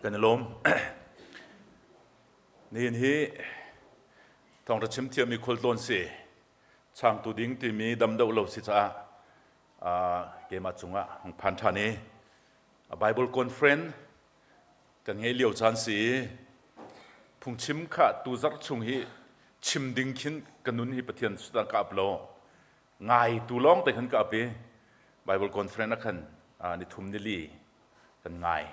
Kan i lawm. Nihin hi thawngṭha chim thiammi khualtlawn si changtu ding timi dam deuh lo si caah keimah cungah hung phan ṭhan i Bible conference kan ngei lio caan si i phungchim kha tu zarh chung hi chim ding khin ka nun hi Pathian sudan ka ap lo ngai tu lawng te khan ka ap i Bible conference ah khan ni thum ni li kan ngai.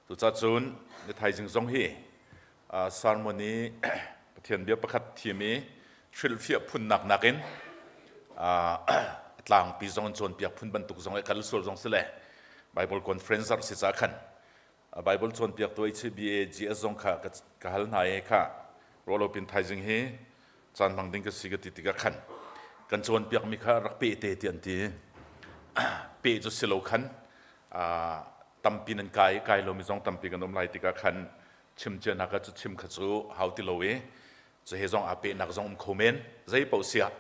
Tucahcun ni thaizing zong hi sermon i Pathian bia pakhat thim i hrilhfiah phunnak nakin a tlangpi zong in cawnpiak phun bantuk zong i kal sual zong si le Bible conference zarh si ca khan Bible cawnpiaktu HBA GS zong kha ka hal hna i kha ruahlo pin thaizing hi caan hmang ding ka si ka ti tikah khan kan cawnpiakmi kha rak peh te ti an ti. Peh cu si lo khan tampi nan kai kai lomi zong tampi kan um lai tikah khan chim cia hna kha cu chim kha cu hau ti lo i cu he zong aa pehnak zong um kho men zei paoh siah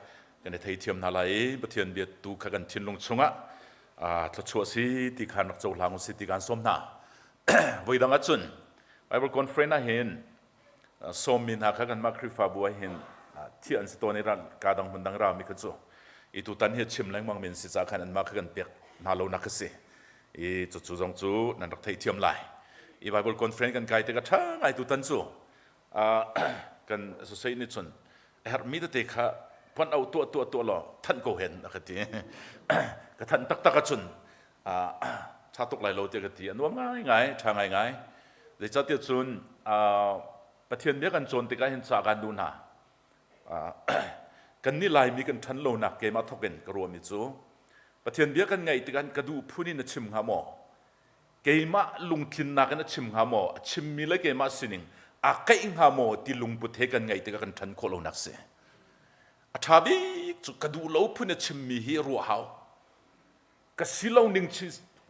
kan i theithiam hna lai i Pathian bia tu kha kan thinlung chungah thluachuah si ti khan rak cohlang u si ti kan sawm hna. Voi dang ahcun Bible conference ah hin sawmmi hna kha kanmah Khrihfabu ah hin thiah an si tawn i ka dang hmun dang rami kha cu i tutan hi chim lengmang mi an si caah khan anmah kha kan pek hna lo nak a si i cucu zong cu nan rak theihthiam lai i Bible conference kan kai tikah ṭha ngai tutan cu kan associate nih cun a herhmi tete kha pon au tuah tuah tuah law thanh ko hen a ka ti ka thanh taktak ahcun ṭha tuk lai lo tiah ka ti a nuam ngaingai ṭha ngaingai zeicahtiah cun Pathian bia kan cawn tikah hin ca kan duh hna kan nih Laimi kan ṭhan lonak keimah thawk in ka ruahmi cu Pathian bia kan ngaih tikah ka duh phun in a chim hnga maw keimah lungtlinnak in a chim hnga maw a chimmi le keimah sining aa kaih hnga maw ti lungput he kan ngaih tikah kan ṭhan khawh lonak si a ṭha bik cu ka duh lo phun a chimmi hi ruah hau ka si lo ning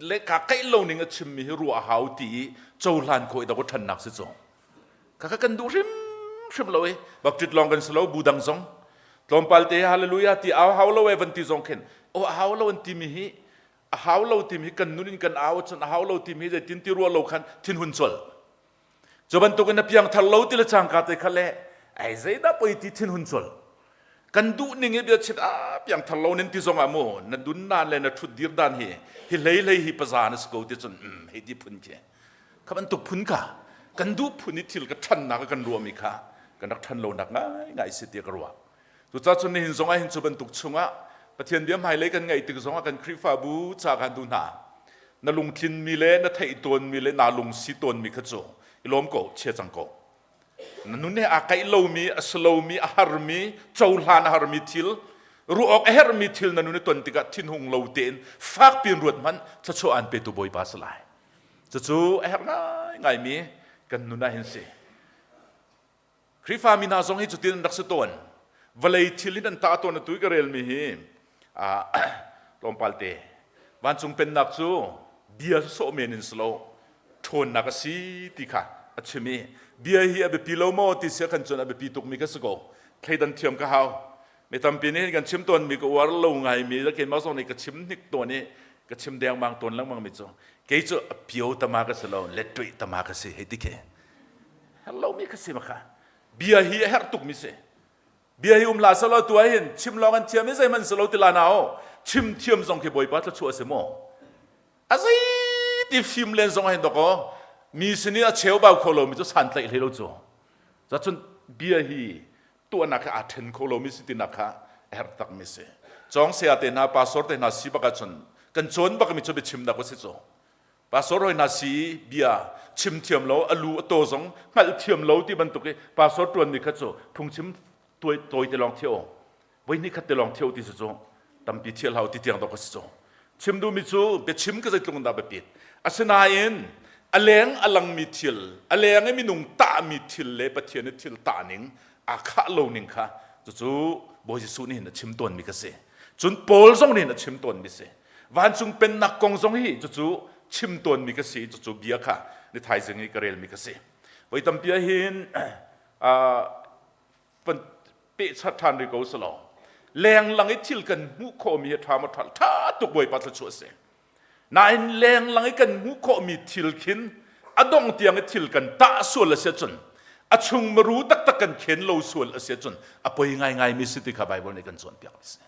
le ka kaih lo ning a chimmi hi ruah a hau ti i cohlan khawh i dawk ṭhannak si cu kha kan duh hrimhrim lo i baptist lawng kan si lo bu dang zong tlawmpal te hallelujah ti au hau lo e van ti zong khin o a hau lo an timi hi a hau lo timi hi kan nun in kan au cun a hau lo timi hi zeitin ti ruah lo khan thinhun col Cu bantukin na piangthar lo ti le cangka te kha le ai zeidah poi ti thinhun col. Kan duh ning i bia chit ah piangthar lo nin ti zong ah mu na dun dan le na thut dir dan hi hi hlei hlei hi paza na si ko ti cun um hei ti phun khi. Kha bantuk phun kha kan duh phun i thil ka ṭhannak kan ruahmi kha kan rak ṭhan lonak ngaingai si ti ka ruah. Cucaah cun nihin zong ah hin cu bantuk chungah Pathian bia hmailei kan ngaih tik zongah kan Khrihfabu ca kan duh hna. Na lungtlinmi le na theih tawnmi le naa lungsi tawnmi kha cu i lawm ko, chia cang ko. Na nun he aa kaih lomi, a si lomi, a harmi, cohlan a harmi thil, ruah awk a herhmi thil na nun i ton tikah thinhung lo tein fakpi in ruat hmanh thluachuah aan petu Bawipa si lai. Cucu a herh ngaingaimi kan nun ah hin si. Khrihfami hna zong hi cutin an rak si tawn. Vawlei thil in an tah tawn atu i ka relmi hi tlawmpal te. Vancung pennak cu bia sawh men in si lo, ṭhawnnak a si ti kha a chim i bia hi a biapi lo maw ti sia khan cun a biapi tukmi ka si ko. Thleidan thiam ka hau. Mi tampi nih kan chim tawnmi ka uar lo ngaimi le keimah zong nih ka chim hnik tawn i ka chim dengmang tawn lengmang mi cu kei cu a pio tama ka si lo, lettuih tama ka si hei ti khi. Herh lomi kha si kha bia hi a herh tukmi si bia hi um hlah selaw tu ah hin chim lawng an thiam i zeihmanh si lo ti la nau chim thiam zong khi bawipa thluachuah a si maw a zei ti fim len zong ah hin dok aw mi sin i a cheu bau kho lomi cu santlaih hlei lo cu cun bia hi tuahnak kha aa ṭhen kho lomi si tinak kha a herh takmi si cawng saya te hna pastor te hna si bak ahcun kan cawn bakmi cu biachimnak a si cu Pastor hoi hna si bia chim thiam lo a lu a taw zong hngalh thiam lo ti bantuk i pastor ṭuanmi kha cu phungchim tawi tawi te lawng thiao voi hnih khat te lawng thiao ti si cu tampi thial hau ti tiang dok a si cu chim duhmi cu biachim ka zeitluk in dah biapit asinain a leng a langmi thil a leng i minung tahmi thil le Pathian i thil tah ning aa khah lo ning kha cucu Bawi Jesuh nih hin a chim tawnmi ka si cun Paul zong nih hin a chim tawnmi si Vancung pennak kong zong hi cucu chim tawnmi ka si cucu bia kha ni thaizing i ka relmi ka si. Voi tampi ah hin van pehchat ṭhan rih ko selaw lenglang i thil kan hmuh khawhmi hi ṭha maw ṭha ṭha tuk Bawipa thluachuah a si. Nain lenglang i kan hmuh khawhmi thil khin A dong tiang i thil kan tah sual a si ahcun a chung maru taktak kan khen lo sual a si ahcun a poi ngaingai mi si ti kha Bible nih kan cawnpiak a si.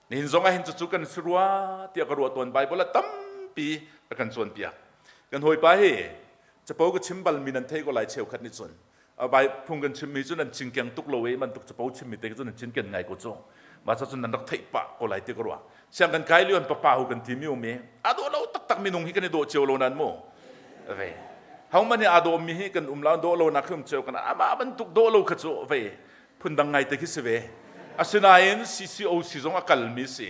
Nihin zong ah hin cucu kan si rua tiah ka ruah tawn Bible ah tampi a kan cawnpiak. Kan hawipa hi capo ka chim balmi nan thei ko lai cheukhat nih cun bai phung kan chimmi cu nan cingkeng tuk lo i bantuk capo chimmi te cu nan cinken ngai ko cu mah cun nan rak theih pah ko lai ti ka ruah siang kan kai lio an papa hu kan timi um i a dawh lo taktak minung hi kan i dawh cio lo nan mu ve ho man hi aa dawm mi hi kan um la dawh lo nak hi um cio kan amah bantuk dawh lo kha cu ve phundang ngai te khi si ve asinain CCOC zong a kalmi si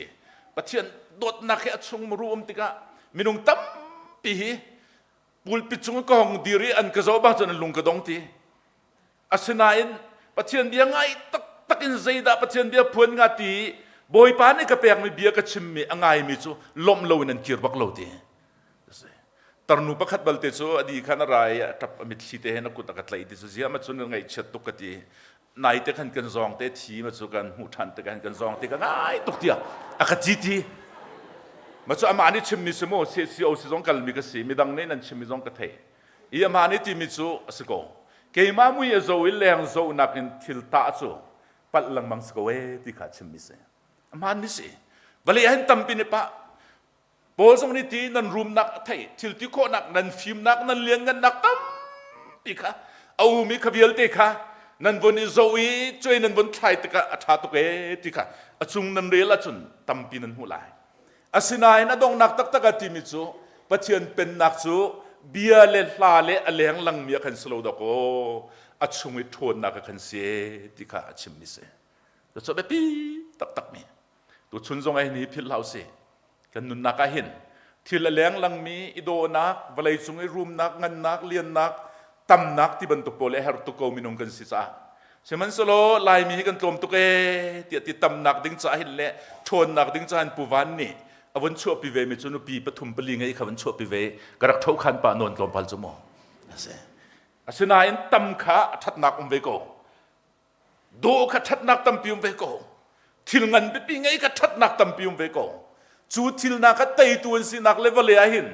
Pathian dawtnak hi a chung muru um tikah minung tampi hi pulpit cung ka hong dir i an ka zoh bang cun an lung ka dong ti asinain Pathian bia ngai taktak in zeidah Pathian bia phuan nga ti Bawipa nih ka pekmi bia ka chimmi a ngaimi cu lawmh loin an kir bak lo ti tarnu pakhat balte cu a di khan a ra i a ṭap a mitthli te hen a kut a ka tlaih ti cu ziah ma cun ngaihchiat tuk ka ti naite khan kan zawng te thi ma cu kan hmuh ṭhan te khan kan zawng te ka ngai tuk tiah a ka ti ti ma cu amah nih chimmi si mu COC zong kalmi ka si midang nih nan chimmi zong ka thei i amah nih timi cu a si ko keimah mui a zo i leng zohnak in thil tah cu palh lengmang si ko e ti kha chimmi si ahmaan mi si vawlei ah hin tampi nih pah Paul zong nih ti nan rumnak a theih, thil ti khawhnak, nan fimnak, nan lianngannak tampi kha a umi kha vialte kha nan von i zoh i cuai nan von thlai tikah a ṭha tuk ee ti kha a cung nan rel ahcun tampi nan hmuh lai. Asinain a donghnak taktak ah timi cu Pathian pennak cu bia le hla le a lenglang mi a kan si lo dawk aw a chung i ṭhawnnak a kan si ee ti kha a chimmi si. Cucu biapi taktakmi. Tuchun zong ah hi philh hlah usih. Kan nunnak ah hin thil a lenglang mi i dawhnak, vawleicung i rumnak, ngannak, liannak, tamnak ti bantuk pawl a herh tuk ko minung kan si caah. Sihmanhsehlaw Laimi hi kan tlawm tuk ee tiah ti tamnak ding caah hin le ṭhawnnak ding caah hin Pu Van nih a vun chuahpi ve mi cu nupi pathum pali ngei kha vun chuahpi ve ka rak ṭho khan pah nawn tlawmpal cu maw. Asi. Asinain tam kha a ṭhatnak um ve ko. Dawh kha ṭhatnak tampi um ve ko. Thil ngan pipi ngei kha ṭhatnak tampi um ve ko. Cu thil hna kha teitu an sinak le vawlei ah hin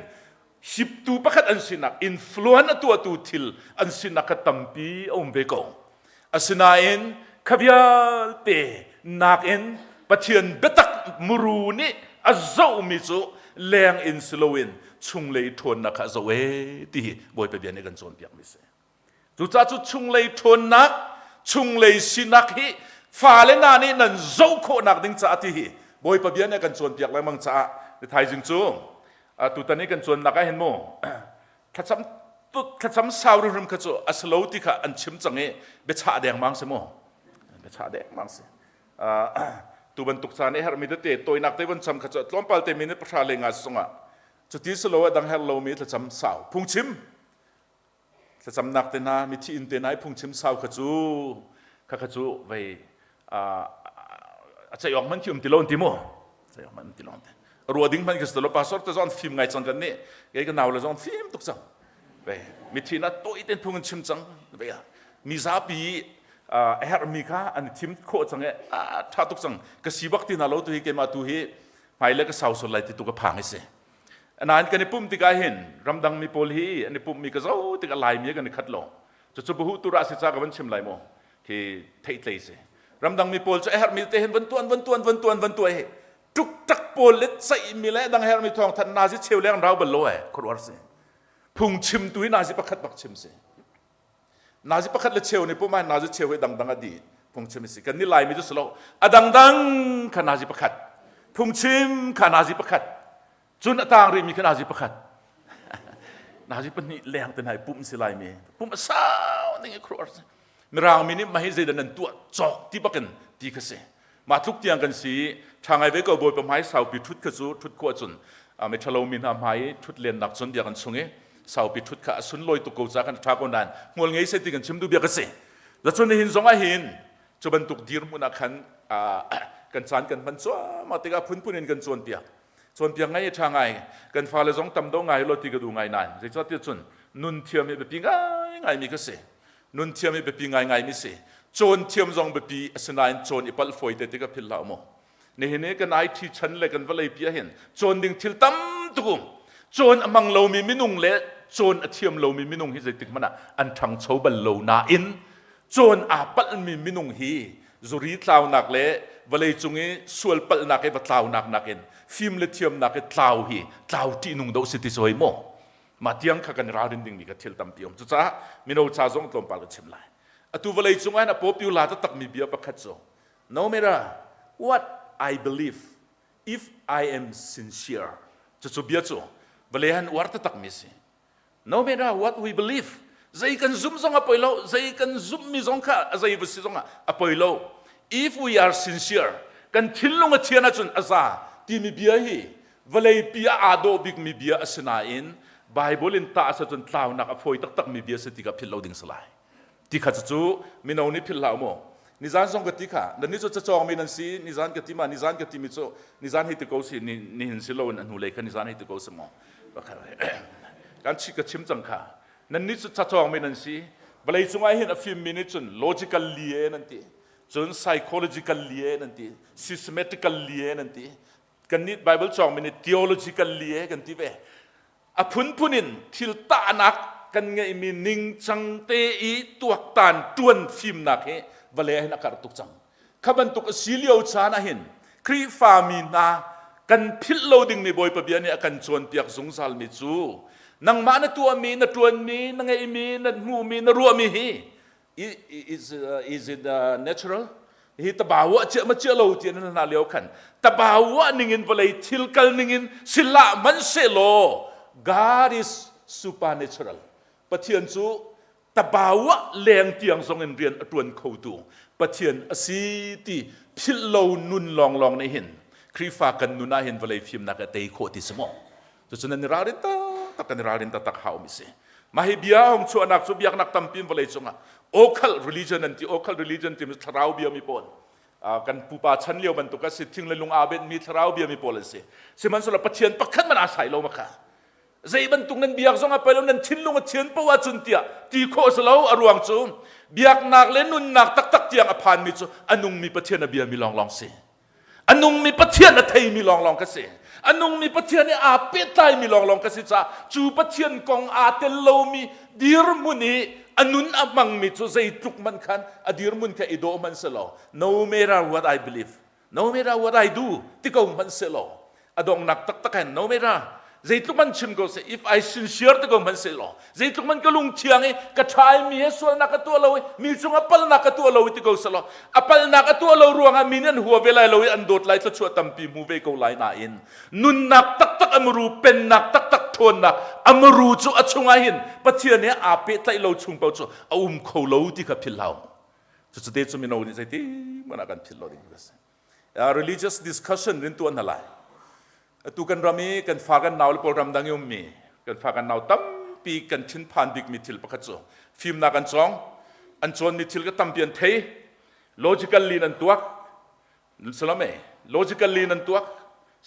hiptu pakhat an sinak, influence a tuahtu thil an sinak kha tampi a um ve ko. Asinain kha vialte nakin Pathian biatak muru nih a zohmi cu leng in si loin chunglei ṭhawnnak kha a zoh ee ti hi Bawipa bia nih kan cawnpiakmi a si. Cucaah cu chunglei ṭhawnnak, chunglei sinak hi fale hna nih nan zoh khawhnak ding caah ti hi Bawipa bia nih a kan cawnpiak lengmang caah thaizing cu tutan i kan cawnnak ah hin mu thlacam thlacam sau hrimhrim kha cu a si lo ti kha an chim cang i biachah dengmang si mu biachah dengmang si tu bantuk caan i herhmi tete tawinak te von cham kha cu tlawmpal te minute pahra le nga zongah cuti si lo a dang herh lomi thlacam sau phungchim Thlacamnak te hna, mithi inn te hna i phungchim sau kha cu kha kha cu vei a ceih awk hmanh khi um ti lo an ti mu. Ceih awk hmanh um ti lo an ti. A rua ding hmanh khi si lo pastor te zong fim ngai cang kan nih. Kei ka nau le zong fim tuk cang. Vei mithi na tawi ten phung in chim cang. Vei mi zapi a herhmi kha an i thim khawh cang i a ṭha tuk cang. Ka si bak ti hna lo tu hi keimah tu hi hmai le ka sau sual lai ti tu ka phang i si. Nain kan i pumh tikah hin ramdang mi pawl hi an i pumhmi ka zoh tikah Laimi kan i khat lo. Cucu buhu turah si ca ka van chim lai mu. Khi theihtlei si. Ramdang mi pawl cu a herhmi te hin van tuan van tuan van tuan van tuan hi tuk pawl le ceihmi le dang herhmi thawng thanh nazi cheu leng rau bal lo eh khuaruar si. Phungchim tu hi nazi pakhat bak chim si. Nazi pakhat le cheu nih pum ah nazi cheu hi dangdang a di phungchim si. Kan ni Laimi cu si lo. A dangdang kha nazi pakhat. Phungchim kha nazi pakhat. Cun a tang rihmi kha nazi pakhat. Nazi pahnih leng te hna i pumh si Laimi. Pumh a sau ning i khuaruah si. Mirang mi nih mah hi zeidah nan tuah cawk ti bakin ti kha si. Mah tluk tiang kan si ṭha ngai ve ko Bawipa hmai saupi ṭhut kha cu ṭhut khawh ahcun mi ṭhalo mi hna hmai i ṭhut lennak cun bia kan chung i saupi ṭhut kha a sunlawi tuk ko ca kan ṭha ko nain hmual ngei seh ti kan chim duh bia ka si. Cun nihin zong ah hin cu bantuk dirhmun ah khan kan caan kan hman cuahmah tikah phunphun in kan cawnpiak. Cawnpiak ngai i ṭha ngai kan fale zong tam do ngai lo ti ka duh ngai nain zeicahtiah cun nun thiam hi biapi ngaingai mi ka si. Nun thiam hi biapi ngaingai mi si. Cawn thiam zong biapi asinain cawn i palh fawi te ti ka philh hlah mu. Nihin i kan IT chan le kan vawlei pi ah hin cawn ding thil tam tuk um. Cawn a hmang lomi minung le Cawn a thiam lomi minung hi zeitik hmanh ah an ṭhangcho bal lo nain cawn aa palhmi minung hi zuri tlaunak le vawlei cung i sual palhnak i va tlaunak nakin fim le thiamnak i tlau hi tlau ṭihnung deuh si ti cawi maw? Mah tiang kha kan i ralrin dingmi kha thil tampi um. Cucaah mino ca zong tlawmpal ka chim lai. Atu vawlei cung ah hin a popular taktakmi bia pakhat cu no matter what I believe if I am sincere cucu bia cu vawlei han uar taktakmi si. No matter what we believe zei kan zum zong a poi lo zei kan zumhmi zong kha a zei va si zong ah a poi lo if we are sincere kan thinlung a thian ahcun a za timi bia hi vawleipi ah aa dawh bikmi bia a si nain Bible in tah a si cun tlaunak a fawi taktakmi bia si ti kha philh lo ding si lai. Ti kha cucu mino nih philh hlah u mu. Nizan zong ka ti kha, nannih cu cacawngmi nan si, nizan ka ti ma, nizan ka timi cu nizan hei ti ko si, nihin si loin a hnulei kha nizan hei ti ko si mu. Kan chi ka chim cang kha. Nannih cu cacawngmi nan si, vawlei cungah hin a fimmi nih cun logical li e nan ti, cun psychological li e nan ti, systematical li e nan ti, kannih Bible cawngmi nih theological li e kan ti ve. A phunphun in thil tahnak kan ngeihmi ningcang te i tuaktan ṭuan fimnak hi vale hin a karh tuk cang. Kha bantuk a si lio caan ah hin Khrihfami hna kan philh lo dingmi Bawipa bia nih a kan cawnpiak zungzalmi cu nangmah na tuahmi, na ṭuanmi, na ngeihmi, na hmuhmi, na ruahmi hi is, is it natural? Hi tabawa chia ma chia lo ti an hna lio khan tabawa ningin vawlei thil kal ningin sila man se law God is supernatural. Pathian cu tabawa leng tiang zong in rian a tuan kho tu Pathian a si ti philh lo nun lawnglawng nih hin Khrihfa kan nun ah hin vawlei fimnak a tei khawh ti si maw? Cucun an i ralrin taktak kan i ralrin taktak hau mi si. Mah hi bia hong chuahnak cu biaknak tampi in vawlei cungah occult religion an ti occult religion timi thlarau bia mi pawl kan pupa chan lio bantuk a si thing le lung aa benhmi thlarau bia mi pawl an si. Sihmanhsehlaw Pathian pakhat man aa sai lo ma kha. Zei bantuk nan biak zong a poi lo nan thinlung a thian poah ahcun tiah ti khawh a si lo a ruang cu biaknak le nunnak taktak tiang a phanmi cu a nungmi Pathian a biami lawnglawng si. A nungmi Pathian a theimi lawnglawng ka si. A nungmi Pathian i aa pehtlaimi lawnglawng ka si caah cu Pathian kong aa tel lomi dirhmun i a nun a hmangmi cu zeitluk man khan a dirhmun kha i dawh hmanh selaw no matter what I believe, no matter what I do ti ko hmanh selaw a donghnak taktak hin no matter zeitluk man chim ko seh if I sincere ti ko hmanh seh law zeitluk man ka lung thiang i ka ṭha i mi he sualnak ka tuah lo i mi cungah palnak ka tuah lo i ti ko seh law a palnak a tuah lo ruangah mi nih an hua ve lai lo i an dawt lai thluachuah tampi hmu ve ko lai nain nunnak taktak a muru pennak taktak ṭhawnnak a muru cu a chungah hin Pathian he aa pehtlaih lo chung paoh cu a um kho lo ti kha philh hau cucu te cu mino nih zeiti hmanh ah kan philh lo ding a si religious discussion rin tuah hna lai atu kan ram i kan fa kan nau le pawl ramdang i ummi kan fa kan nau tampi kan thinphan bikmi thil pakhat cu fimnak an cawng an cawnmi thil ka tampi an thei logically nan tuak salame logically nan tuak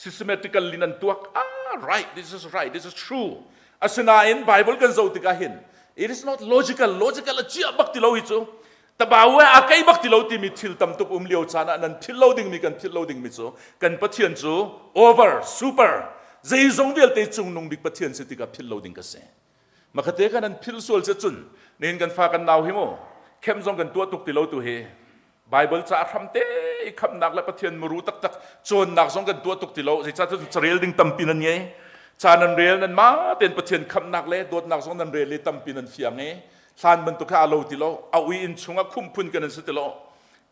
systematically nan tuak ah right this is right this is true asinain bible kan zoh tikah hin it is not logical logical a chia bak ti lo hi cu Tabawe a kei bak ti lo timi thil tam tuk um lio caan ah nan philh lo dingmi kan philh lo dingmi cu kan Pathian cu over super zeizong vialte cungnung bik Pathian si tikah philh lo ding ka si. Makate kan an philh sual si cun nihin kan fa kan nau hi mu khem zong kan tuah tuk ti lo tu hi Bible ca hram te i khamnak le Pathian muru taktak cawnnak zong kan tuah tuk ti lo zeicah cun carel ding tampi nan ngei ca nan rel nan ma tein Pathian khamnak le dawtnak zong nan rel i tampi nan fiang i hlan bantuk kha a lo ti lo a ui inn chungah khumphun kan in si ti lo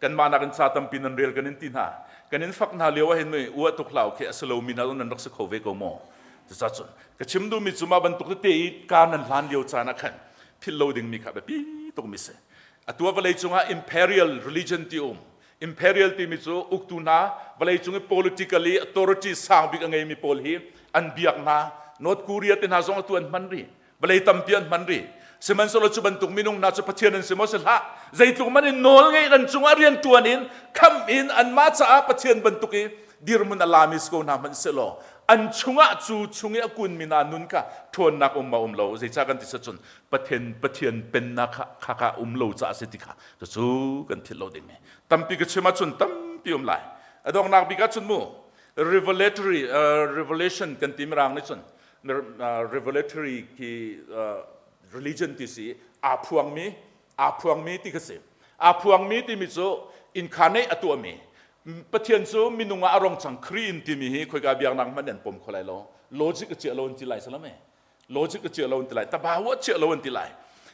kanmah nakin ca tampi nan rel kan in ti hna kan in fak hna lio ah hin mei ua tuk hlau khi a si lomi hna nan rak si kho ve ko maw cucaah cun ka chim duhmi cu mah bantuk tete i ka nan hlan lio caan ah khan philh lo dingmi kha biapi tukmi si atu ah vawlei cungah imperial religion ti um imperial timi cu uktu hna vawlei cung i politically authority sang bik a ngeimi pawl hi an biak hna North Korea te hna zong atu an hman rih vawlei tampi an hman rih sihmanhsehlaw cu bantuk minung hna cu Pathian an si maw si hlah zeitluk man in nawl ngei an cungah rian ṭuan in kham in anmah caah Pathian bantuk i dirhmun a lami si ko hna hmanh sehlaw an chungah cu chung i a kunmi hna nun kha ṭhawnnak um ma um lo zeicah kan ti cun Pathian Pathian pennak kha kha kha um lo caah si ti kha cucu kan philh lo ding mi tampi ka chim ahcun tampi um lai a donghnak bik ahcun mu revelatory revelation kan ti mirang nih cun. Revelatory ki religion ti si aa phuangmi aa phuangmi ti kha si. Aa phuangmi timi cu incarnate a tuahmi Pathian cu minung ah a rong cang Khrih in timi hi khoika biaknak hmanh an pom kho lai lo. Logic a chiah lo an ti lai salam e. Logic a chiah lo an ti lai. Tabawa chiah lo an ti lai.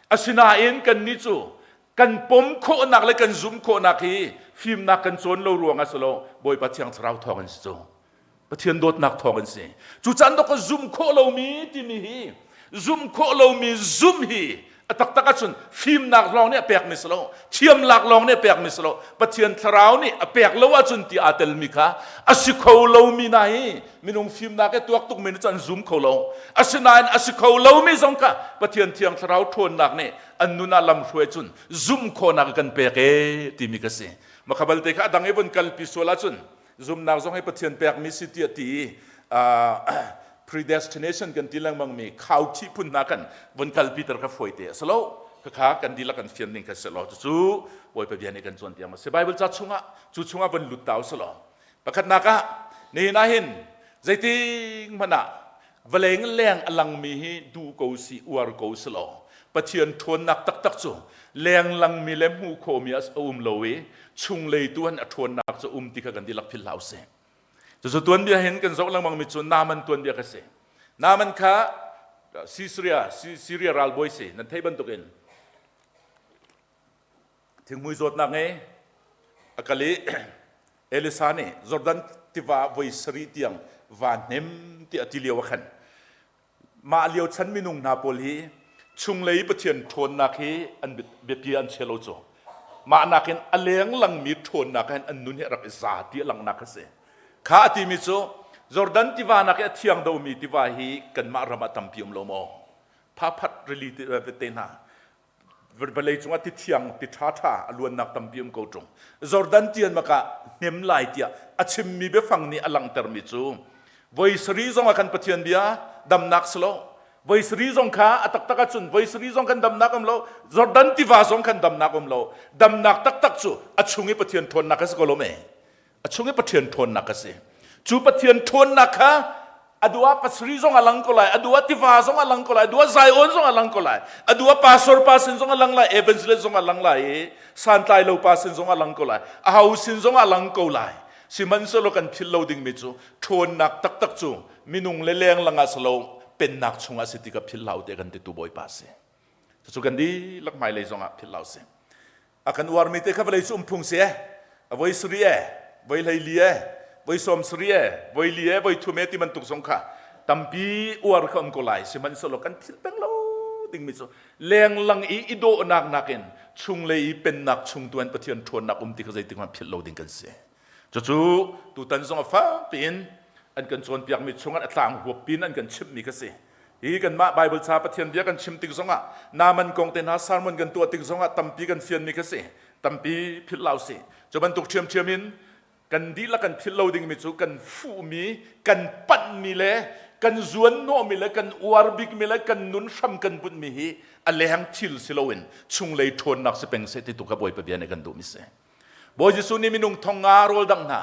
Asinain kannih cu kan pom khawhnak le kan zum khawhnak hi fimnak kan cawn lo ruang ah si lo Bawipa Thiang Thlarau thawng in si cu. Pathian dawtnak thawng in si. Cu caan dok zum khawh lomi timi hi zum khawh lomi zum hi a taktak ahcun fimnak lawng nih a pekmi si lo thiamlak lawng nih a pekmi si lo Pathian thlarau nih a pek lo ahcun ti aa telmi kha a si kho lomi na hi minung fimnak i tuak tukmi nih cun an zum kho lo asinain a si kho lomi zong kha Pathian thiang thlarau ṭhawnnak nih an nun ah lam hruai cun zumh khawhnak a kan pek e timi ka si makha balte kha a dang i vun kalpi sual ahcun Zumnak zong hi Pathian pekmi si tiah ti i predestination kan ti lengmang mi khaukhih phun hna kan von kalpi ter kha fawi te a si lo. Khakha kan dihlak kan fian ning kha si lo. Cucu Bawipa bia nih kan cawn tiang a si. Bible ca chungah cu chungah von lut ta u si law. Pakhatnak ah nihin ah hin zeiting hmanh ah vawlei leng a langmi hi duh ko si uar ko si law Pathian ṭhawnnak taktak cu lenglang mi le hmuh khawhmi a um lo i chunglei tu an a ṭhawnnak cu um ti kha kan dihlak philh hlah usih. Cucu tuanbia hin kan zoh lengmang mi cu Naaman tuanbia kha si. Naaman kha Syria Syria ralbawi si nan theih bantukin Thingmui zawtnak ngei a kal i Elisa nih Jordan tiva voi sarih tiang va hnem tiah a ti lio ah khan mah lio chan minung hna pawl hi chunglei Pathian ṭhawnnak hi an biapi an chia lo cu mah nakin a lenglang mi ṭhawnnak hin an nun hi a rak i za ti a langhnak a si kha a timi cu Jordan tiva nak i a thiang domi tiva hi kanmah ram ah tampi um lo maw phaphat rili te hna Vawlei cungah ti thiang ti ṭhaṭha a luannak tampi um ko ṭung. Jordan tian maka hnem lai tiah a chimmi biafang nih a langhtermi cu voi sarih zong ah kan Pathian bia damnak si lo. Voi sarih zong kha a taktak ahcun voi sarih zong kan damnak um lo. Jordan tiva zong kan damnak um lo. Damnak taktak cu a chung i Pathian ṭhawnnak a si ko lo me. A chung i Pathian ṭhawnnak a si. Cu Pathian ṭhawnnak kha a duh ah pasri zong a lang ko lai, a duh ah tiva zong a lang ko lai, a duh ah Zion zong a lang ko lai, a duh ah pastor pa sin zong a lang lai, evangelist zong a lang lai i santlai lo pa sin zong a lang ko lai, a ho sin zong a lang ko lai. Sihmanhsehlaw kan philh lo dingmi cu ṭhawnnak taktak cu minung le lenglang ah si lo pennak chungah si ti ka philh hlah u tiah kan titu Bawipa a si. Cucu kan dihlak hmailei zongah philh hlah u sih. A kan uarmi te kha vawlei cu um phung si e a voi sarih e voi hleili e voi sawm sarih e voi li e voi thum e ti bantuk zong kha tampi uar kha um ko lai sihmanhsehlaw kan thil peng lo dingmi cu lenglang i i dawhnak nakin chunglei i pennak chung tuan Pathian ṭhawnnak um ti kha zeitik hmanh philh lo ding kan si cucu tutan zong a fak piin an kan cawnpiakmi chungah a tlang huap pin an kan chimhmi kha si Hi kanmah Bible ca Pathian bia kan chim tik zongah Naaman kong te hna sermon kan tuah tik zongah tampi kan fianmi kha si. Tampi philh lo si. Cu bantuk ṭhiamṭhiam in kan dihlak kan philh lo dingmi cu kan fuhmi, kan panhmi le kan zuanhnawhmi le kan uar bikmi le kan nun hram kan bunhmi hi a leng thil si loin chunglei ṭhawnnak si peng seh ti tu kha Bawipa bia nih kan duhmi si. Bawi Jesuh nih minung thong nga rawl dangh hna.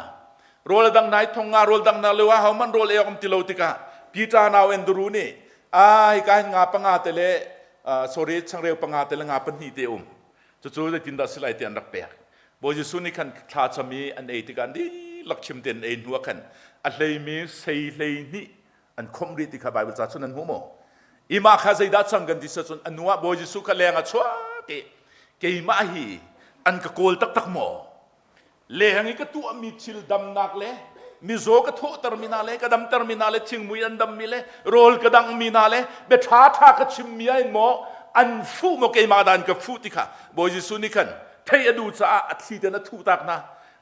Rawl a dangh hna i thong nga rawl dangh hna lio ah hohmanh rawl ei awk um ti lo tikah Peter nau Andrew nih a hika hin nga panga te le sorry changreu panga te le nga pahnih te um. Cucu zeitindah si lai ti an rak pek. Bawi Jesuh nih khan thla cham i an ei tikah an dihlak chim tein an ei hnu ah khan a hleimi sei 12 an khomh rih ti kha Bible ca cun an hmu maw? Imah kha zeidah cang kan ti cun a nu ah Bawi Jesuh kha leng a chuak i keimah hi an ka kawl taktak maw? Leng i ka tuahmi thil damnak le mizaw ka thawhtermi hna le ka damtermi hna le thingmui an dammi le rawl ka danghmi hna le bia ṭha ṭha ka chimmi ah in maw an fuh maw keimah dah an ka fuh ti kha Bawi Jesuh nih khan theih a duh caah a thli ten a thuh tak hna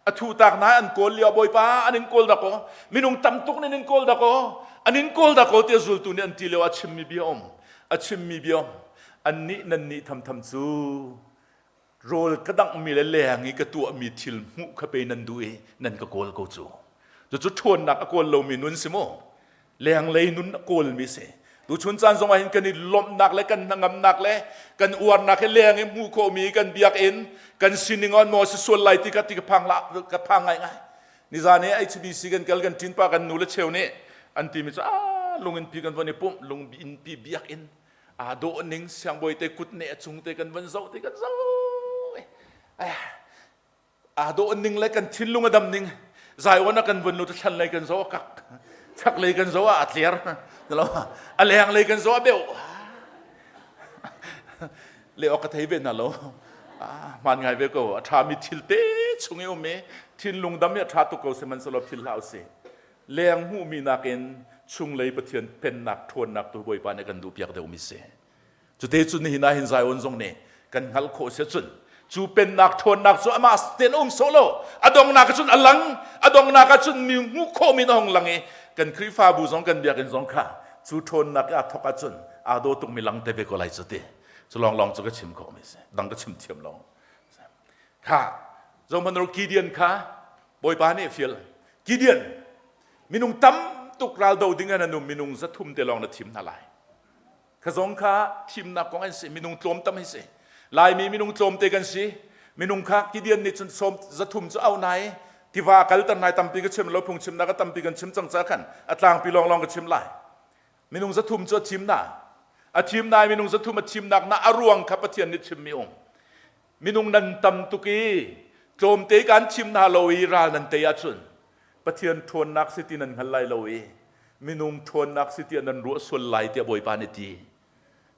a thu tak na an kawl lio bawipa an in kawl dakaw minung tam tuk nin in kawl dakaw an in kawl dakaw tiah zultu nih an ti lio a chimmi bia um a chimmi bia um an nih nan nih thamtham cu rawl ka danghmi le leng i ka tuahmi thil hmuh kha pe nan duh i nan ka kawl ko cu cucu ṭhawnnak a kawl lomi nun si maw Lenglei nun a kawlmi si. Tuchun caan zong ah hin kan i lawmhnak le kan hnangamnak le kan uarnak hi leng i hmuh khawhmi kan biakinn kan sining on maw si sual lai ti ka ti ka phang la ka phang ngai ngai. Nizan i HBC kan kal kan ṭin pa kan nu le cheu nih an timi cu a. Lungin pi kan von i pumh, lungin pi biakinn aa dawh ning siangbawi te kut ne a cung te kan von zoh te kan zoh. Aa dawh ning le kan thinlung a dam ning Zion a kan vun lut thlan lei kan zoh a kak chak lei kan zoh ah a tler a leng lei kan zoh a beuh le ok ka thei ve na lo hmaan ngai ve ko a ṭhami thil te chung i um i thinlung dam i a ṭha tuk ko sihmanhsehlaw phil hlah usih leng hmuhmi nakin chunglei Pathian pennak ṭhawnnak tu Bawipa nih kan duhpiak deuhmi si. Cute cu nihin ah hin Zion zong nih kan hngalh khawh si cun cu pennak ṭhawnnak cu amah ten um sawh lo a dongnak ah cun a lang a dongnak ah cun mi hmuh khawhmi na hong lang i kan Khrihfabu zong kan biakinn zong kha cu ṭhawnnak i aa thawk ahcun aa daw tukmi lang te ve ko lai cu ti cu lawnglawng cu ka chim khawhmi si dang ka chim thiam lo kha zohmanh Gideon kha Bawipa nih fial Gideon minung tam tuk raldo ding an um minung 300 te lawng na thim hna lai kha zong kha thimnak kong an si minung tlawm tam an si Laimi minung tlawmte kan si minung kha Gideon nih cun sawm 300 cu au nai tiva kalter nai tampi ka chim lo phung chimnak a tampi kan chim cang ca khan a tlangpi lawnglawng ka chim lai minung 300 cu a thim na a thim nai minung 300 a thimnak na a ruang kha Pathian nih chimmi um minung nan tam tuk i tlawmte kan chim hna lo i ral nan tei ahcun Pathian ṭhawnnak si ti nan hngal lai lo i minung ṭhawnnak si tiah nan ruah sual lai tiah Bawipa nih ti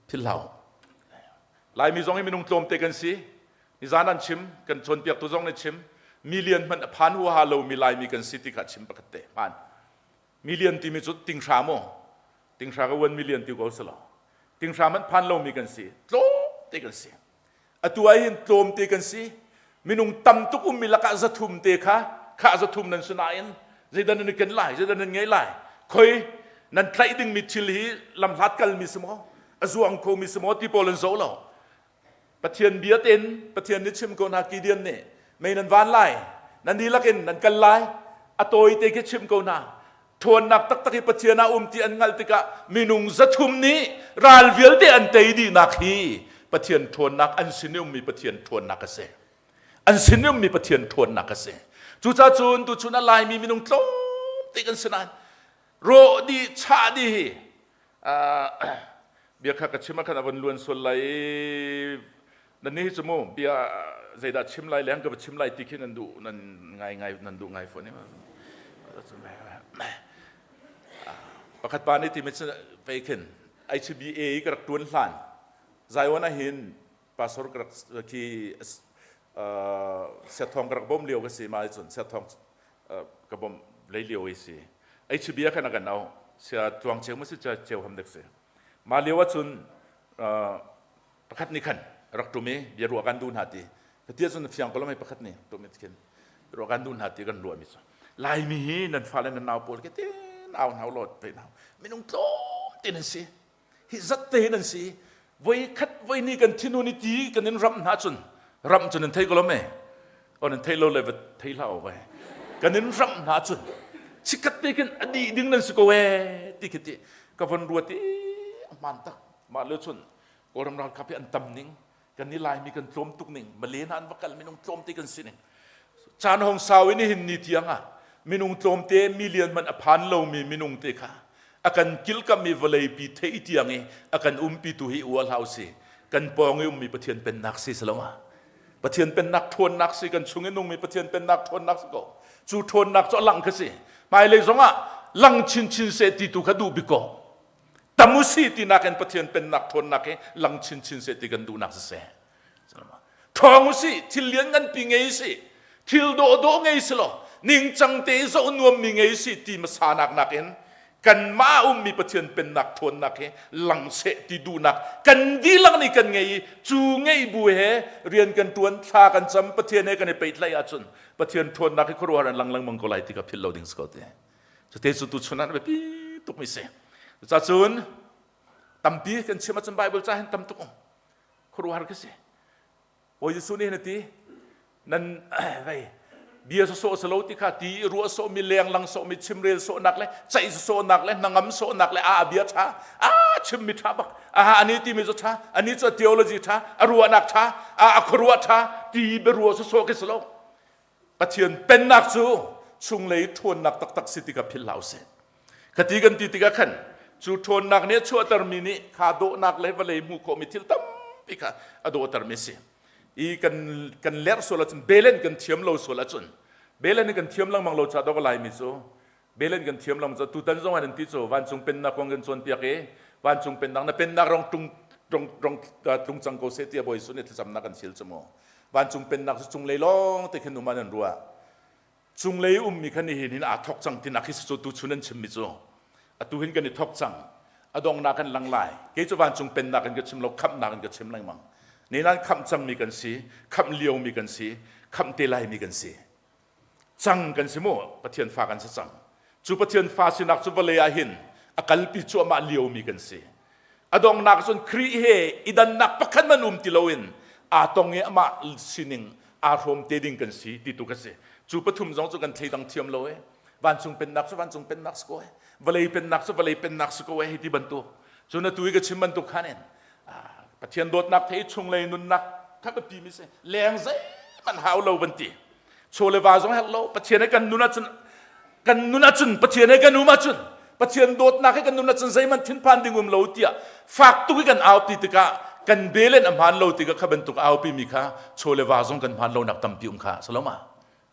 philhlo Laimi zong hi minung tlawmte kan si nizan an chim kan cawnpiaktu zong nih chim million hmanh a phan huaha lomi Laimi kan si ti kha chim pakhat te hmaan million timi cu tinghra maw tinghra ka 1 million ti ko si lo tinghra hmanh phan lomi kan si tlawmte kan si Atu ah hin tlawmte kan si. Minung tam tuk ummi lakah 300 te kha kha 300 nan si nain zeidah nan i ken lai, zeidah nan ngei lai. Khoi nan tlaih dingmi thil hi lamhlat kalmi si maw, a zuang khomi si maw ti pawl an zoh lo. Pathian bia tein Pathian nih chim ko hna Gideon nih mei nan van lai, nan dihlak in nan kal lai, a tawi te khi chim ko hna. Ṭhawnnak taktak hi Pathian ah um ti an hngalh tikah minung 300 nih ral vialte an tei dihnak hi Pathian ṭhawnnak an sin i ummi Pathian ṭhawnnak a si. An sin i ummi Pathian ṭhawnnak a si. Cucaah cun tuchun a Laimi minung tlawmte kan si nain rawh dih chah dih hi bia kha ka chim ah khan a von luan sual lai i nan nih cu mu bia zeidah chim lai leng ka va chim lai ti khi nan duh nan ngai ngai nan duh ngai fawn pakhat pa nih timi cu vei khin HBA ka rak tuan hlan Zion ah hin pastor ka rak khi siathong ka rak bom lio ka si ma cun siathong ka bom lei lio i si HBA khan a kan au sia tluang cheu ma si cheu ham dek si ma lio ah cun pakhat nih khan rak ṭum i bia ruah kan duh hna ti ka ti ahcun fiang ko lo mei pakhat nih ṭum i khin ruah kan duh hna ti kan ruahmi cu Laimi hi nan fale nan nau pawl ke tin au hna law ve hna minung tlawm te nan si hi zat te nan si voi khat voi ni kan thinun i ti kan in ram hna cun ram cu nan thei ko lo me o nan thei lo le va thei hlah o vai kan in ram hna cun chikat te khin a dih ding nan si ko e ti khi ti ka von ruat i a hmaan tak mah le cun Kawlram ralkap hi an tam ning kan ni Laimi kan tlawm tuk ning Malay hna an va kal minung tlawmte kan si ning caan hong sau in hin ni tiang ah minung tlawmte million man a phan lomi minung te kha a kan kilkammi vawleipi thei tiang i a kan umpi tu hi ua hlau si kan pawng i ummi Pathian pennak si saloma Pathian pennak ṭhawnnak si kan chung i nungmi Pathian pennak ṭhawnnak si ko cu ṭhawnnak cu a lang kha si hmailei zongah lang chinchin seh ti tu kha duh bik ko tam usi tinak in Pathian pennak ṭhawnnak hi lang chinchin seh ti kan duhnak siseh ṭhawng usi thil lian nganpi ngei si thil dawhdawh ngei si law ningcang te zoh nuammi ngei si ti hmasa nakin kanmah ummi Pathian pennak ṭhawnnak hi lang seh ti duhnak kan dihlak nih kan ngei i cu ngeih bu he rian kan ṭuan thla kan cam Pathian he kan i pehtlaih ahcun Pathian ṭhawnnak hi khuaruahhar an lang lengmang ko lai ti kha philh lo ding si ko te Cute cu tuchun ah biapi tukmi si. Cucacun tampi kan chim ahcun Bible ca hin tam tuk um. Khuaruahhar khi si. Bawi Jesuh nih hin a ti, nan vei bia sawsawh si lo ti kha ti ruah sawhmi lenglang sawhmi chimrel sawhnak le ceih sawhnak le hnangam sawhnak le a bia ṭha a chimmi ṭha bak aha ani timi cu ṭha ani cu theology ṭha a ruahnak ṭha a khuaruah ṭha ti biaruah sawsawh khi si lo Pathian pennak cu chunglei ṭhawnnak taktak si tikah philh hlah usih. Khati kan ti tikah khan Cu ṭhawnnak nih a chuahtermi nih kha dawhnak le vawlei hmuh khawhmi thil tampi kha a dawhtermi a si. I kan kan lerh sual ahcun belen kan thiam lo sual ahcun belen kan thiam lengmang lo caah dawk Laimi cu belen kan thiam lengmang cu tutan zong ah nan ti cu vancung pennak kong kan cawnpiak i vancung pennak na pennak rong tung rong rong tlung cang ko seh tiah Bawi Jesuh nih thlacamnak kan sil cu mu. Vancung pennak cu cunglei lawng te khin um ah nan ruah. Cunglei ummi kha nihin hin aa thawk cang tinak hi cu tuchun an chimmi cu atu hin kan i thawk cang. A donghnak kan lang lai. Kei cu vancung pennak in ka chim lo, khamhnak in ka chim lengmang. Nihin khamh cangmi kan si, khamh liomi kan si, khamh te laimi kan si. Cang kan si mu, Pathian fa kan si cang. Cu Pathian fa sinak cu vawlei ah hin a kalpi cuahmah liomi kan si. A donghnak cun Khrih he i dannak pakhat man um ti loin aa tong i amah sining aa hrawm te ding kan si ti tu ka si. Cu pathum zong cu kan thleidang thiam lo e. Vancung pennak cu vancung pennak si ko e. Vawlei pennak cu vawlei pennak si ko e hei ti bantuk. Cun atu i ka chim bantuk khan in Pathian dawtnak thei chunglei nunnak kha biapi mi si. Leng zeihmanh hau lo van ti. Chaw le va zong herh lo. Pathian he kan nun ahcun kan nun ahcun Pathian he kan um ahcun Pathian dawtnak he kan nun ahcun zeihmanh thinphan ding um lo tiah fak tuk i kan aupi tikah kan belen a hmaan lo tikah kha bantuk aupi mi kha chaw le va zong kan hmaan lonak tampi um kha saloma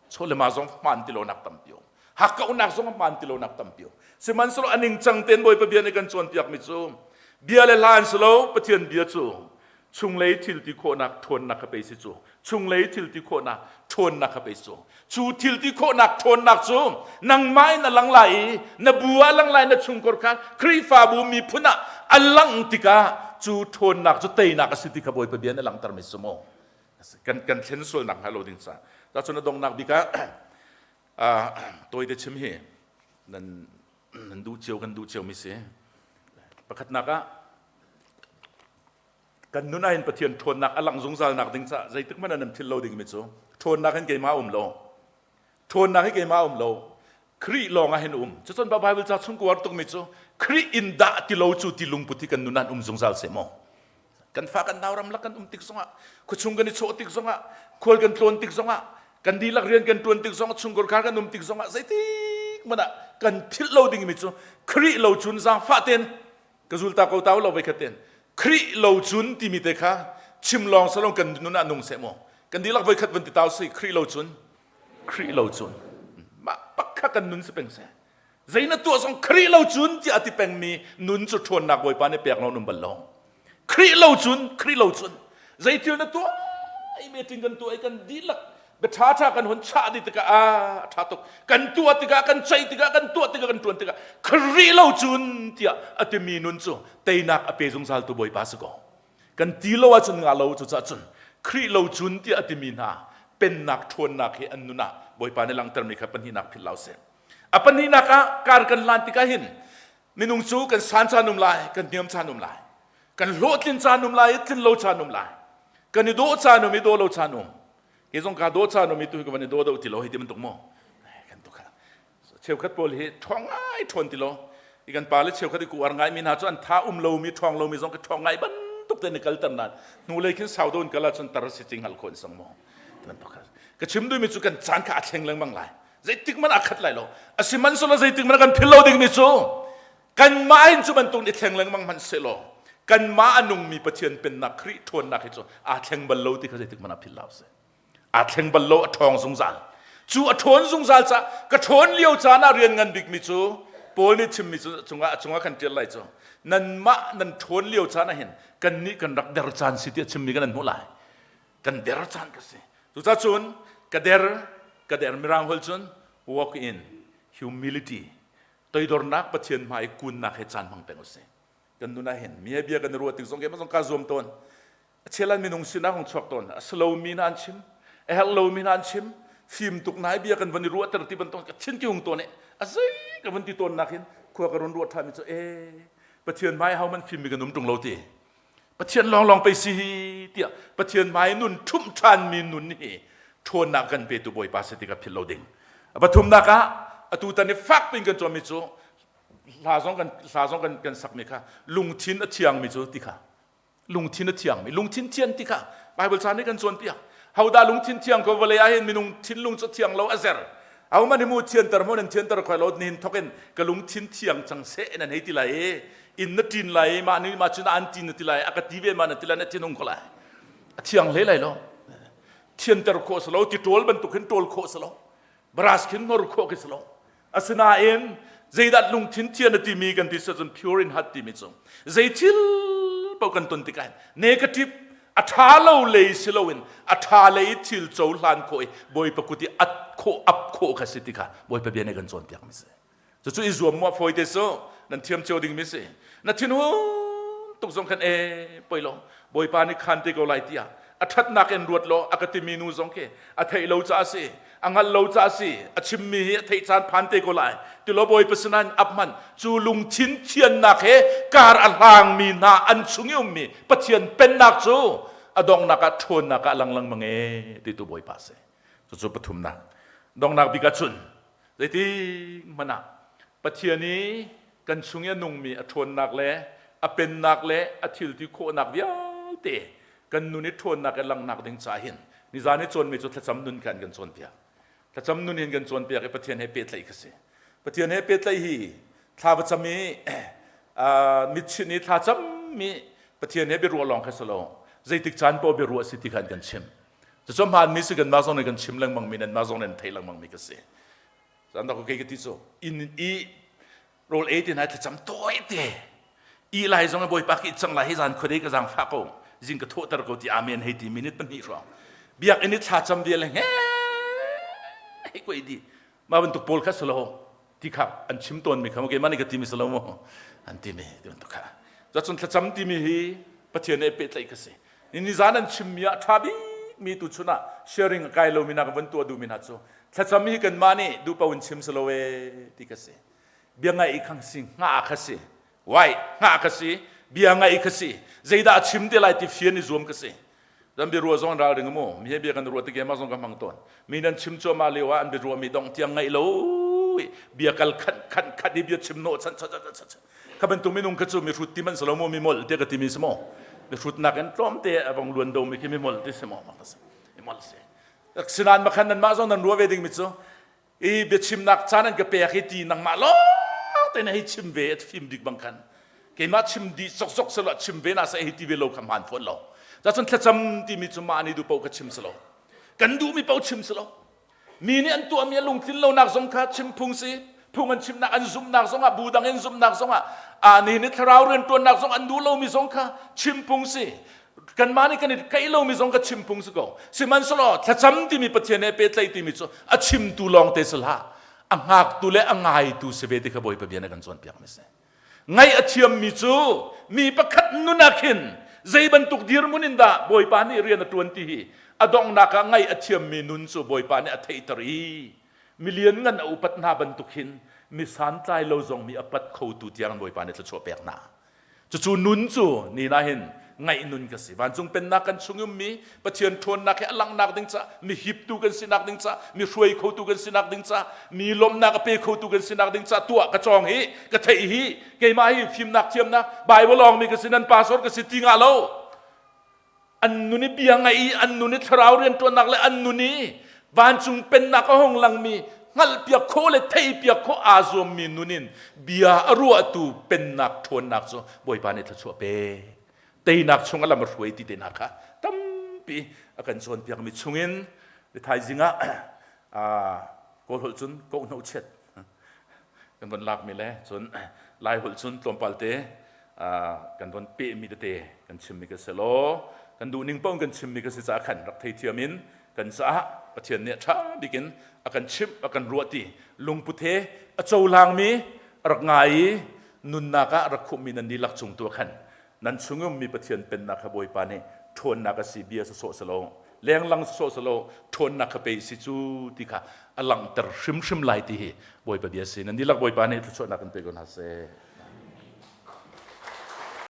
chaw le ma zong hmaan ti lonak tampi um hakkauhnak zong hmaan ti lonak tampi um sihmanhsehlaw a ningcang tein Bawipa bia nih kan cawnpiak mi cu bia le hla an si lo Pathian bia cu chunglei thil ti khawhnak ṭhawnnak kha pei si cu chunglei thil ti khawhnak ṭhawnnak kha pei si cu cu thil ti khawhnak ṭhawnnak cu nangmah in a lang lai i na bu ah lang lai na chungkhar kha Khrihfabu miphun ah a lang tikah cu ṭhawnnak cu teinak a si ti kha Bawipa bia na langhter mi si maw kan kan thlen sualnak hnga lo ding ca ta cun a donghnak bik ah tawite chim hi nan nan duh cio kan duh cio mi si pakhatnak ah Kan nun ah hin Pathian ṭhawnnak a langh zungzal nak ding caah zeitik hmanh ah nan philh lo dingmi cu ṭhawnnak hin keimah um lo. Ṭhawnnak hi keimah um lo. Khrih lawng ah hin um. Cucun Bible ca chung ka uar tukmi cu Khrih in dah ti lo cu ti lungput hi kan nun ah um zungzal seh maw? Kan fa kan nau ramlak kan um tik zongah, khuachung kan i chawh tik zongah, khual kan tlawn tik zongah, kan dihlak rian kan ṭuan tik zongah, chungkhar khar kan um tik zongah zeitik hmanh ah kan philh lo dingmi cu Khrih lo cun zaangfah tein ka zulta ko tau lo voi khat ten Khrih lo cun timi te kha chim lawng salong kan nun ah nung seh mu kan dihlak voi khat van ti tau si Khrih lo cun Khrih lo cun mah pak kha kan nun si peng seh zei na tuah zong Khrih lo cun tiah ti pengmi nun cu ṭhawnnak Bawipa nih pek lo nun bal lo Khrih lo cun Khrih lo cun zei thil na tuah i meeting kan tuah i kan dihlak bia ṭha ṭha kan hun chah dih tikah a ṭha tuk kan tuah tikah kan ceih tikah kan tuah tikah kan ṭuan tikah Khrih lo cun tiah a timi nun cu teinak a pe zungzal tu Bawipa si ko kan ti lo ahcun nga lo cu cah cun Khrih lo cun tiah a timi hna pennak ṭhawnnak hi an nun ah Bawipa nih langhtermi kha pahnihnak philh lo seh a pahnihnak ah kar kan lan tikah hin minung cu kan san caan um lai kan niam caan um lai kan hlawhtlin caan um lai tlin lo caan um lai kan i dawh caan um i dawh lo caan um ke zong ka dawh caan um i tu hi ka van i daw deuh ti lo hi ti bantuk maw kan tuk cheukhat pawl hi ṭhawng ngai ṭhawn ti lo i kan pa le cheukhat i ku ar ngai mi hna cu an tha um lomi ṭhawng lomi zong ka ṭhawng ngai bantuk te ni kalter nan hnulei khin sau don kal ahcun tar si cing hal khon sang maw ka chim duhmi cu kan caan kha a thleng lengmang lai zeitik man a khat lai lo asihmanhsehlaw zeitik man kan phil lo ding mi cu kanmah in cu bantuk i thleng lengmang hmanh sehlaw kanmah a nungmi Pathian pennak Khrih ṭhawnnak hi cu aa thleng bal lo ti kha zeitik man ah philh lo si aa thleng bal lo a ṭhawng zungzal cu a ṭhawn zungzal ca ka ṭhawn lio caan ah rian ngan bikmi cu Paul nih chimmi cu cungah cungah kan ṭial lai cu nanmah nan ṭhawn lio caan ah hin kannih kan rak der caan si tiah chimmi kan an hmuh lai kan der caan ka si cucacun ka der ka der mirang holh cun walk in humility toidornak Pathian hmai kunnak he caan hmang peng usih kan nun ah hin mi he bia kan i ruah tik zong keimah zong kaa zuam tawn a chelan minung sinah hung chuak tawn a si lomi hna an chim a herh lomi hna an chim fim tuk nai bia kan van i ruahter ti bantuk ka thin ki hung tawn i a zei ka van ti tawn nak hin khua ka run ruah ṭhan mi cu e Pathian hmai ho man fim mi kan um ṭung lo ti Pathian lawnglawng pei si hi tiah Pathian hmai nun ṭhumh ṭhanmi nun hi ṭhawnnak kan petu Bawipa si ti ka philh lo ding. A pathumnak ah atu tan i fak piin kan cawnmi cu hla zong kan hla zong kan kan sakmi kha lungthin a thiangmi cu ti kha lungthin a thiangmi lungthin thian ti kha Bible ca nih kan cawnpiak. Hodah lungthin thiang ko vawlei ah hin minung thinlung cu thiang lo a zer. Ahohmanh hi mu thianter mu nan thianter khoi lo nihin thok in ka lungthin thiang cang seh nan hei ti lai i inn na ṭin lai i mah ni mah cun an ti na ti lai a ka ti ve ma na ti lai na thinung ko lai. A thiang hle lai lo. Thianter khawh si lo ti ṭawl bantuk hin ṭawl khawh si lo. Brass khin hnor khawh khi si lo. Asinain zeidah lungthin thian a timi kan ti cun pure in heart timi cu zei thil paoh kan ton tikah negative a ṭha lo lei si loin a ṭha lei thil cohlan khawh i Bawipa kut i at khawh ap khawh kha si ti kha Bawipa bia nih kan cawnpiak mi si. Cucu i zuam mu a fawi te cu nan thiam cio ding mi si. Na thinhun tuk zong khan e poi lo Bawipa nih khan te ko lai tiah a ṭhatnak in ruat law a ka timi nu zong khi a theih lo caah a si a hngalh lo caah a si a chimmi hi a theih caan phan te ko lai tilo Bawipa sinah ap hmanh cu lungthin thiannak he kar a hlangmi hna an chung i ummi Pathian pennak cu a donghnak ah ṭhawnnak ah lang lengmang e ti tu Bawipa si cucu pathumnak donghnak bik ah cun zeitik hmanh ah Pathian i kan chung i a nungmi a ṭhawnnak le a pennak le a thilti khawhnak vialte kan nun i ṭhawnnak i langhnak ding ca hin nizan i cawnmi cu thlacam nun kha an kan cawnpiak. Thlacam nun hin kan cawnpiak i Pathian he pehtlaih kha si. Pathian he pehtlaih hi thla va cam i mitchinh i thla cammi Pathian he biaruah lawng kha si lo. Zeitik caan paoh biaruah si ti kha an kan chimh. Cucu hmaanmi si kanmah zong nih kan chim lengmangmi nanmah zong nih nan theih lengmangmi ka si. Zan dak kei ka ti cu inn i rawl ei ti nai thlacam tawi te i lai zong bawipa ki cang lai hi zan khuadei ka zang fa ko zing ka thawhter ko ti amen hei ti minute pahnih hrawng biakinn i thlacam vial he hei koi di ma bantuk pawl kha salo ti kha an chim tawn mi kha ke mani ka ti mi salo mo an ti mi ti bantuk kha zacun thlacam ti mi hi Pathian he pehtlaih ka si ni zan an chim mi ah tha bik mi tu chun ah sharing a kai lo mi na ka van tuah duh mi hna cu thlacam hi kanmah nih duhpaoh in chim si lo ee ti ka si bia ngaih khang si hngah kha si wai hngah kha si bia ngaih kha si zeidah a chim te lai ti fian i zuam ka si zan bia ruah zong ral ring mu mi he bia kan ruah ti ma zong ka hmang tawn mi nan chim cuahmah lio ah an bia ruah mi dong tiang ngaih lo bia kal khat khat khat i bia chim no chan chan chan chan kha bantuk minung kha cu mi hrut ti man si lo mu mi molh te ka ti mi si mo mi hrut nak in tlawm te a vong luan do mi khi mi molh ti si mo ma ka si mi molh si Sinan makhan nanmah zong nan ruah ve ding mi cu i biachimnak caan an ka pek hi ti nangmah lawng te na hei chim ve a fim bik bang khan keimah chim dih soksok selo chim ve na sa hei ti ve lo kha hmaan fawn lo cun thlacam timi cu mah nih duh paoh kha chim si lo kan duhmi paoh chim si lo Mi nih an tuahmi a lungtlin lonak zong kha chim phung si. Phung an chimnak an zumhnak zongah bu dang in zumhnak zongah aa nih thlarau rianṭuannak zong an duh lomi zong kha chim phung si. Kanmah nih kan i kaih lomi zong kha chim phung si ko. Sihmanhsehlaw thlacam timi Pathian he pehtlaih timi cu a chimtu lawng te si hlah. A hngaktu le a ngaitu si ve ti kha Bawipa bia nih a kan cawnpiakmi si. Ngaih a thiammi cu mi pakhat nun ah khin zei bantuk dirhmun in dah Bawipa nih rian a ṭuan ti hi a donghnak ah ngaih a thiammi nun cu Bawipa nih a theihter i milian ngan a upat hna bantuk hin mi santlai lo zong mi a pat khotu tiang Bawipa nih thluachuah pek hna. Cucu nun cu ni na hin ngaih nun ka si. Vancung pennak kan chung ummi Pathian ṭhawnnak he a langhnak ding ca, mi hiptu kan sinak ding ca, mi hruai khotu kan sinak ding ca, mi lawmhnak a pe khotu kan sinak ding ca tuah ka cawng hi, ka theih hi, keimah hi fimnak thiamnak Bible lawngmi ka si, nan pastor ka si ti ngah lo. An nun i bia ngaih i an nun i thlarau rianṭuannak le an nun i vancung pennak a hung langmi hngalhpiak khawh le theihpiak khawh aa zuammi nun in bia a ruahtu pennak ṭhawnnak cu Bawipa nih thluachuah pe. Teinak chung a lam a hruai ti te hna kha tampi a kan cawnpiakmi chungin thaizing ah Kawl holh cun kohno chiat kan von lakmi le cun Lai holh cun tlawmpal te kan von pehmi tete kan chimmi ka si law kan duhning paoh kan chimmi ka si caah khan rak theithiam in kan caah Pathian nih a ṭha bik in a kan chimh a kan ruah ti lungput he a cohlangmi a rak ngai i nunnak ah rak khumhmi nan dihlak cung tu ah khan nan chung ummi Pathian pennak kha Bawipa nih ṭhawnnak a si bia sawsawh si lo lenglang sawsawh si lo ṭhawnnak kha pe si cu ti kha a langhter hrimhrim lai ti hi Bawipa bia si nan dihlak Bawipa nih thluachuahnak in pe ko hna seh.